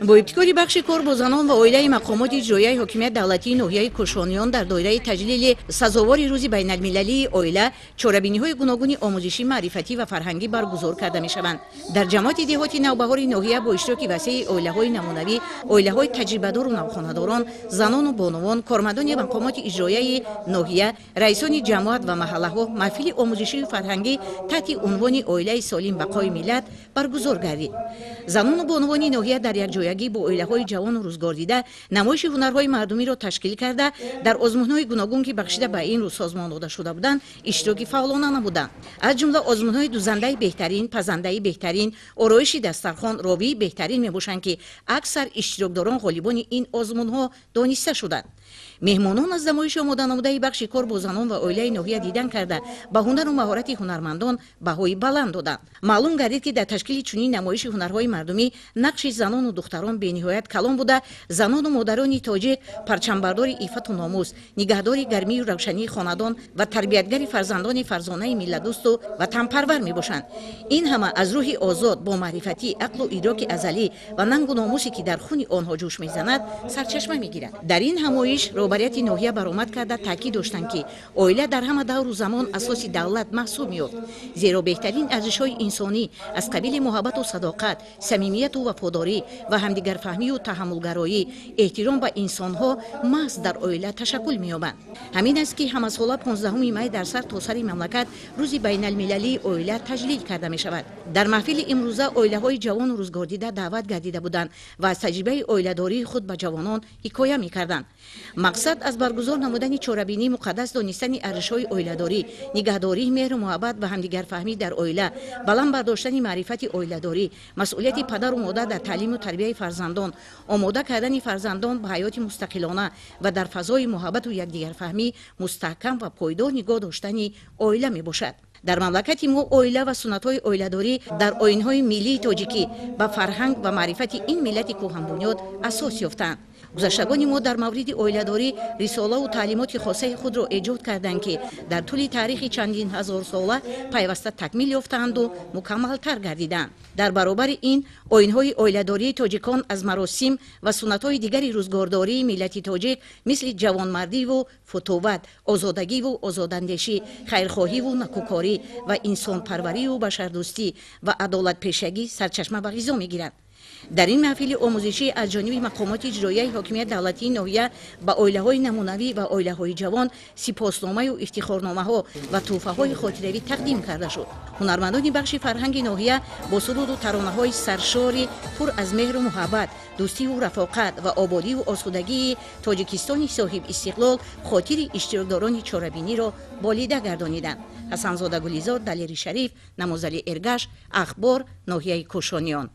Бо ибтикори бахши кор бо занон ва оилаи мақомоти иҷроияи ҳокимияти давлатии ноҳияи Кӯшониён дар доираи таҷлили сазовори рӯзи байналмилалии оила чорабиниҳои гуногуни омӯзишӣ, маърифатӣ ва фарҳангӣ баргузор карда мешаванд. Дар ҷамоати деҳоти Навбаҳори ноҳия бо иштироки васеи оилаҳои намунавӣ, оилаҳои таҷрибадору навхонадорон, занону бонувон, кормандони мақомоти иҷроияи ноҳия, раисони ҷамоат ва маҳаллаҳо маҳфили омӯзишию фарҳангӣ таҳти унвони «Оилаи солим бақои миллат» баргузор гардид. Занону бонувони ноҳия дар якҷоягӣ бо оилаҳои ҷавону рӯзгордида намоиши ҳунарҳои мардумиро ташкил карда, дар озмунҳои гуногун, ки бахшида ба ин рӯз созмон дода шуда буданд, иштироки фаъолона намуданд. Аз ҷумла озмунҳои дузандаи беҳтарин, пазандаи беҳтарин, ороиши дастархон, ровии беҳтарин мебошанд, ки аксар иштирокдорон ғолибони ин озмунҳо дониста шуданд. Меҳмонон аз намоиши омоданамудаи бахши кор бо занон ва оилаи ноҳия дидан карда, ба ҳунару маҳорати ҳунармандон баҳои баланд доданд. Маълум гардид, ки дар ташкили чунин намоиши ҳунарҳои мардумӣ нақши занону духтарон бениҳоят калон буда, занону модарони тоҷик парчамбардори иффату номус, нигаҳдори гармию равшании хонадон ва тарбиятгари фарзандони фарзонаи миллатдӯсту ватанпарвар мебошанд. Ин ҳама аз рӯҳи озод, бо маърифатӣ, ақлу идроки азалӣ ва нангу номусе, ки дар хуни онҳо ҷӯш мезанад, сарчашма мегирад. Дар ин ҳамоиш роҳбарияти ноҳия баромад карда, таъкид доштанд, ки оила дар ҳама давру замон асоси давлат маҳсуб меёфт, зеро беҳтарин арзишҳои инсонӣ аз қабили муҳаббату садоқат, самимияту вафодорӣ ва ҳамдигарфаҳмию таҳаммулгароӣ, эҳтиром ба инсонҳо маҳз дар оила ташаккул меёбанд. Ҳамин аст, ки ҳамасола 15 май дар сар то сари мамлакат рӯзи байналмилалии оила таҷлил карда мешавад. Дар маҳфили имрӯза оилаҳои ҷавону рӯзгордида даъват гардида буданд ва аз таҷрибаи оиладории худ ба ҷавонон ҳикоя мекарданд. Мақсад аз баргузор намудани чорабинӣ муқаддас донистани арзишҳои оиладорӣ, нигаҳдории меҳру муҳаббат ва ҳамдигарфаҳмӣ дар оила, баланд бардоштани маърифати оиладорӣ, масъулияти падару модар дар таълиму тарбияи фарзандон, омода кардани фарзандон ба ҳаёти мустақилона ва дар фазои муҳаббату якдигарфаҳмӣ мустаҳкам ва пойдор нигоҳ доштани оила мебошад. Дар мамлакати мо оила ва суннатҳои оиладорӣ дар оинҳои миллии тоҷикӣ ба фарҳанг ва маърифати ин миллати кӯҳанбунёд асос ёфтаанд. Гузаштагони мо дар мавриди оиладорӣ рисолаву таълимоти хосаи худро эҷод карданд, ки дар тӯли таърихи чандин ҳазорсола пайваста такмил ёфтаанду мукаммалтар гардиданд. Дар баробари ин, оинҳои оиладории тоҷикон аз маросим ва суннатҳои дигари рӯзгордории миллати тоҷик, мисли ҷавонмардиву футуват, озодагиву озодандешӣ, хайрхоҳиву накӯкорӣ ва инсонпарвариву башардӯстӣ ва адолатпешагӣ сарчашма ба ғизо мегиранд. Дар ин маҳфили омӯзишӣ аз ҷониби мақомоти иҷроияи ҳокимияти давлатии ноҳия ба оилаҳои намунавӣ ва оилаҳои ҷавон сипосномаю ифтихорномаҳо ва тӯҳфаҳои хотиравӣ тақдим карда шуд. Ҳунармандони бахши фарҳанги ноҳия бо суруду таронаҳои саршори пур аз меҳру муҳаббат, дӯстиву рафоқат ва ободиву осудагии Тоҷикистони соҳиб истиқлол хотири иштирокдорони чорабиниро болида гардониданд. Ҳасанзода Гулизор, Далери Шариф, Намозали Эргаш, Ахбор, ноҳияи Кӯшониён.